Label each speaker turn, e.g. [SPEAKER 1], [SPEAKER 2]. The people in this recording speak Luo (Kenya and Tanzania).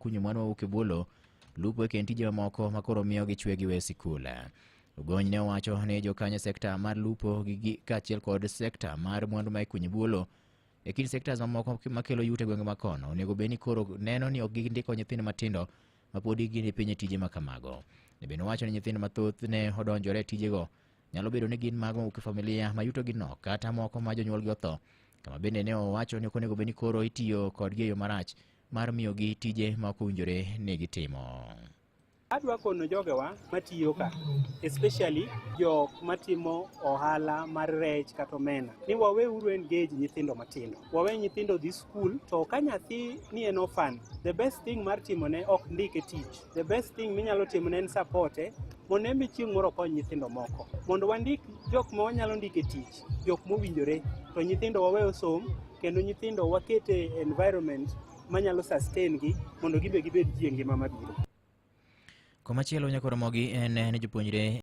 [SPEAKER 1] kunyo mwandu mawuok e bwo lowo, lupo e kind tije mamoko ma koro miyo gichwe giwe sikul. Ugony ne owacho ni jokanyo e sekta mar lupo gi kaachiel kod sekta mar mwandu ma ikunyo e bwo lowo e kind sectors mamoko makelo yuto e gwenge ma kono onego bed ni koro neno ni ok gindiko nyithindo matindo ma pod gin e piny e tije ma kamago. Ne bende owacho ni nyithindo mathoth ne odonjore e tijego nyalo bedo ni gin mago mawuok e familia ma yutogi nok kata moko ma jonyuolgi otho, kama bende ne owacho ni ok onego bed ni koro itiyo kodgi e yo marach mar miyogi tije ma ok owinjore ni gitimo.
[SPEAKER 2] Adwa kono jogewa matiyo ka, especially jok matimo ohala mar rech kata omena, ni waweuru engage nyithindo matindo. Wawe nyithindo dhi school, to ka nyathi ni en orphan, the best thing mar timone ok ndike tich. The best thing minyalo timone en support e, mondo en be chieng' moro okony nyithindo moko. Mondo wandik jok ma wanyalo ndiko e tich, jok mowinjore, to nyithindo wawe osom, kendo nyithindo wakete environment manyalo sustain gi mondo gibe gibed ji e ngima mabiro.
[SPEAKER 1] Komachielo nyakoromogi en ni jopuonjre